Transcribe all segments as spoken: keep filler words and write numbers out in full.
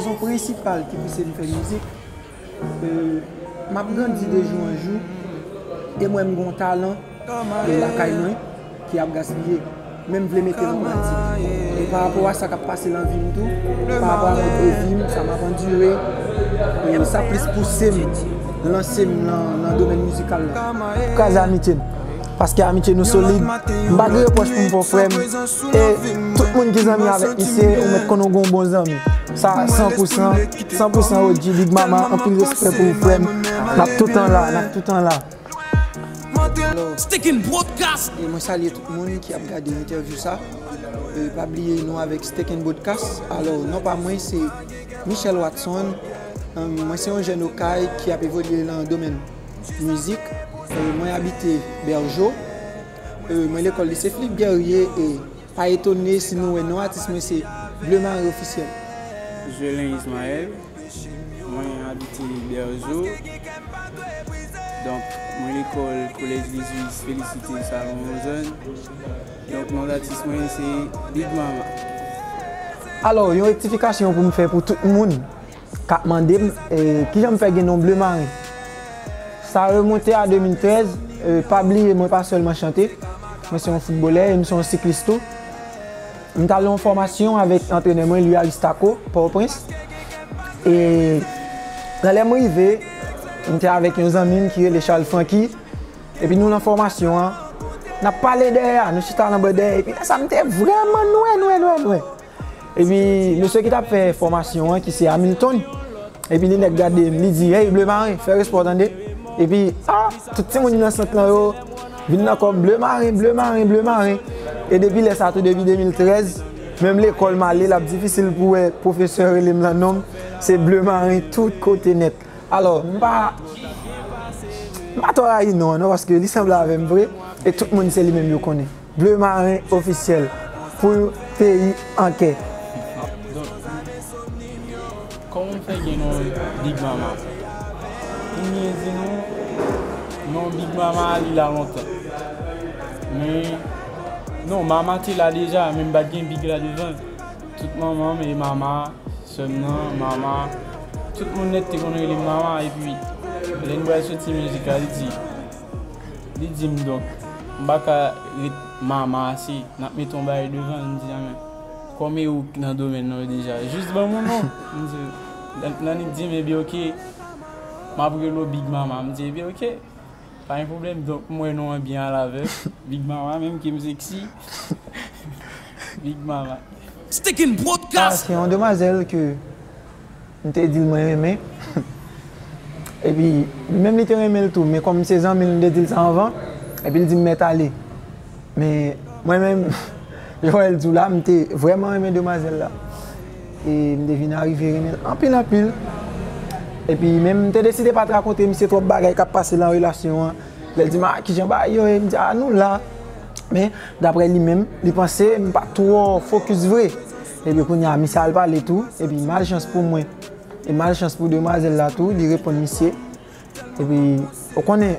Rezon prensipal ki pouse m fè mizik, e, m ap grandi de jou an jou, e m wè m gen yon talan, e, lakay mwen, ki ap gaspiye. Men m vle mete l an pratik. E pa rapò a sa k ap pase nan vi m tou, pa rapò a mode de vi m, sa m ap andire, e, sa plis pouse m, lanse m nan, nan domèn mizikal la. Kraze amitye n. Paske amitye nou solid. M pa gen repwòch pou m fè w, frè m. E tout moun ki zanmi avèk misye, ou mèt konnen w gen yon bon zanmi. Sa, san pou san, san pou san O G, Big Mama, anpil respè pou ou, frè m. N ap toutan la, n ap toutan la. Alò, Sticking Broadcast. E mwen salye tout moun ki ap gade entèvyou sa. E, pa bliye nou avèk Sticking Broadcast. Alò, non pa mwen, se Michel Watson. E, mwen se yon jèn Okay ki ap evolye nan domèn mizik. E, mwen abite Bèjo. E, mwen lekòl lise Philippe Guerrier e pa etone si nou wè non atis mwen se Bleu Marin Officiel. Jelin Ismaël, mwen abite Bèjo. Donk, mwen lekòl Kolèj Lizis Félicité Salomon Zòn. Donk, non atis mwen se Big Mama. Alò, yon rektifikasyon pou m fè pou tout moun k ap mande m, e, kijan m fè gen non Bleu Marin. Sa remonte a de mil trèz, e, pa bliye, mwen pa sèlman chante, mwen se yon foutbolè e m se yon siklis tou. M t al yon fòmasyon avèk antrenè mwen, Louis Aristaco, Pòtoprens. E, nan lè m rive, m te avèk yon zanmi m ki rele Charles Francky. Epi nou nan fòmasyon an, n ap pale dèyè a, nou chita nan bò dèyè, epi lè sa m te vrèman nwè, nwè, nwè, nwè. Epi mesye ki t ap fè fòmasyon an, ki se Hamilton, epi li nèk gade m, li di, "Hey, Bleu Marin, fè respè w tande." Epi, ah, tout timoun nan sant lan yo vin nan kò m, "Bleu Marin, Bleu Marin, Bleu Marin." E depi lè sa tou, depi de mil trèz, menm lekòl m ale, l ap difisil pou wè pwofesè rele m nan non m, se Bleu Marin tout kote nèt. Alò, m pa, m pa twò rayi non an non, paske li sanble avè m vre, e tout moun se li menm yo konnen. Bleu Marin Officiel, pou peyi an kè. Donk, kòman m fè gen non Big Mama? Pou m byen di nou, non Big Mama a, li la lontan. Men, non, Mama te la deja, men m pa t gen Big la devan. Tout manman m e Mama, sè m nan, Mama, tout moun nèt te konn rele m Mama, epi lè n pral soti mizik la, li di, li di m, donk, m pa ka ret Mama ase, n ap mete yon bagay devan, m di, a men, kòm e ou k nan domèn nan deja, jis ban m yon non, m di, nan, nan li di m, epi oke, m ap rele w Big Mama, m di, epi oke. Pa gen pwoblèm, donk m wè non an byen al avè Big Mama, menm ke m seksi. Big Mama. Sticking Ah, Broadcast. Se yon demwazèl ke m te di l mwen renmen. Epi, li menm li te renmen l tou, men kòm se zanmi l, m te di l sa anvan, epi l di m mèt ale. Men, mwen menm, jan w wè l di w la, m te vrèman renmen demwazèl la. E m te vin arive renmen l anpil, anpil. Epi, men m te deside pa t rakonte misye twòp bagay k ap pase nan relasyon an. Lè l di m, "A, kijan bagay yo ye?" M di, "A, nou la." Men, daprè li menm, li panse m pa t twò fokis vre. Epi, kounye a, misye al pale tou. Epi, malchans pou mwen, e malchans pou demwazèl la tou, li reponn misye. Epi, ou konnen,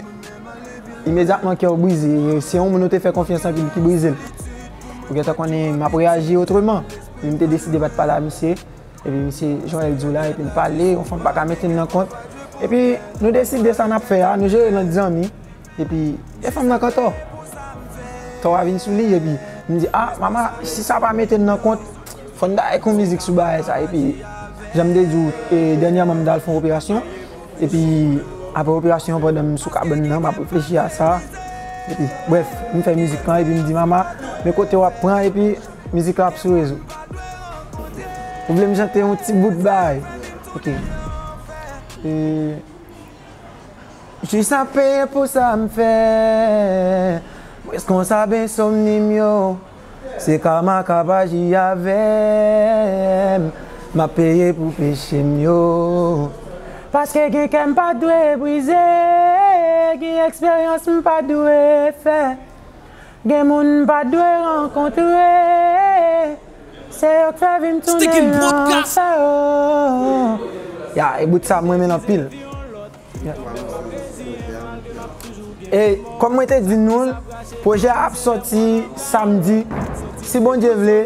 imedyatman kè w brize, se yon moun ou te fè konfyans anpil ki brize l. Ou gentan konnen m ap reyaji otreman. Epi m te deside pa t pale a misye. Epi misye Joel di w la, epi l pale, yon fanm pa ka mete l nan kont. Epi nou deside sa n ap fè a, nou jere l ant zanmi. Epi e fanm nan k antò. Tò a vin sou li, epi m di, "A, Mama, si sa pa mete l nan kont, fò n ta ek yon mizik sou bagay sa." Epi, jan m te di w, e, dènyèman m t al fè yon operasyon. Epi, apre operasyon an, pandan m sou kabann nan, m ap reflechi a sa. Epi, brèf, m fè mizik lan, epi m di, "Mama, men kote w ap pran, epi mizik la ap sou rezo." Ou vle m chante yon ti bout bagay? Oke. E, Jis ap peye pou sa m fè. M reskonsav ensomni m yo. Se kama k ap aji avè m. M ap peye pou peche m yo. Paske gen kè m pa t dwe brize, gen eksperyans m pa t dwe fè, gen moun m pa t dwe rankontre. Se yo k fè vi m tounen anfè, oh. Ya, e bout sa, mwen renmen l anpil. E kòm mwen te di nou l, pwojè a ap sòti samdi, si Bondye vle,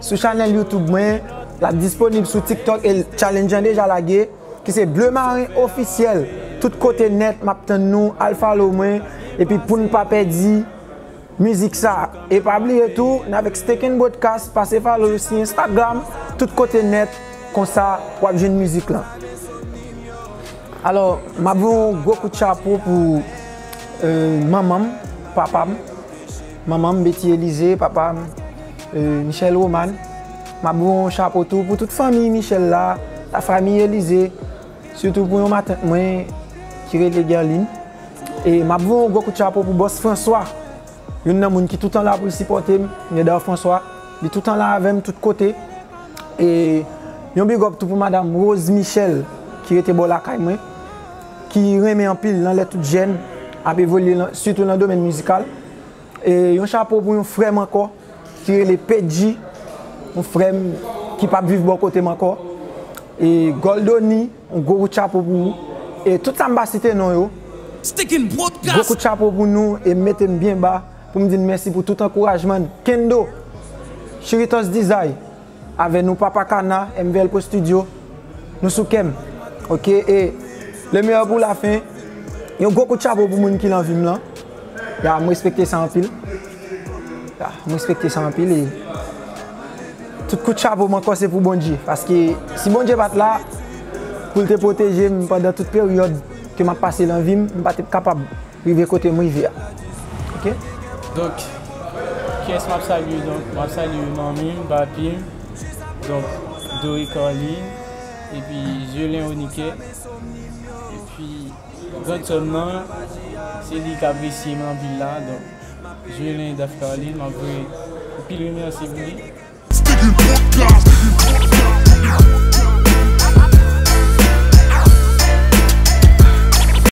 sou chanèl YouTube mwen, L ap disponib sou TikTok e challenge an deja lage, ki se Bleu Marin Officiel. Tout kote nèt, m ap tann nou, al follow mwen, epi pou n pa pèdi mizik sa. E pa bliye tou, n avèk Steak and Broadcast, pase follow yo si Instagram, tout kote nèt, konsa w ap jwenn mizik lan. Alò, m ap voye yon gwo kout chapo pou, euh, manman m, papa m, manman m, Betty Elysée, papa m, euh, Michel Roman. M ap voye yon chapo tou pou tout fanmi Michel la, la famille Elysée, sitou pou yon matant mwen ki rele Guerline. E m ap voye yon gwo kout chapo pou bòs François, youn nan moun ki toutan la pou l sipòte m, Neda François. Li toutan la avè m tout kote. E yon big up tou pou madanm Rose Michel, ki rete bò lakay mwen, ki renmen anpil nan lè tout jèn ap evolye, sitou nan domèn mizikal. E yon chapo pou yon frè m ankò, ki rele Pedji, yon frè m ki p ap viv bò kote m ankò. E Goldoni, yon gwo kout chapo pou ou. E tout sa m pa site non yo, gwo kout chapo pou nou e mete m byen ba pou m di n mèsi pou tout ankourajman n. Kendo, Chiritos Design, avè nou Papa Kana, M V L Pro Studio, nou sou kè m. Oke, e le meilleur pour la fin, yon gwo kout chapo pou moun ki nan vi m lan. Ya, m respekte sa anpil. Ya, m respekte sa anpil e tout kout chapo m ankò se pou Bondye. Paske si Bondye pa t la pou l te pwoteje m pandan tout peryòd ke m ap pase nan vi m, m pa t ap kapab rive kote m rive a. Oke? Donk, kiyès m ap salye? Donk, m ap salye manmi m, papi m, donk, Dore Carline, epi Jelin Oniquet, epi grandsè m nan, se li k apresye m anpil la, donk, Jelin Daph Carline, m ap voye anpil remèsye pou li. Sticky Podcast.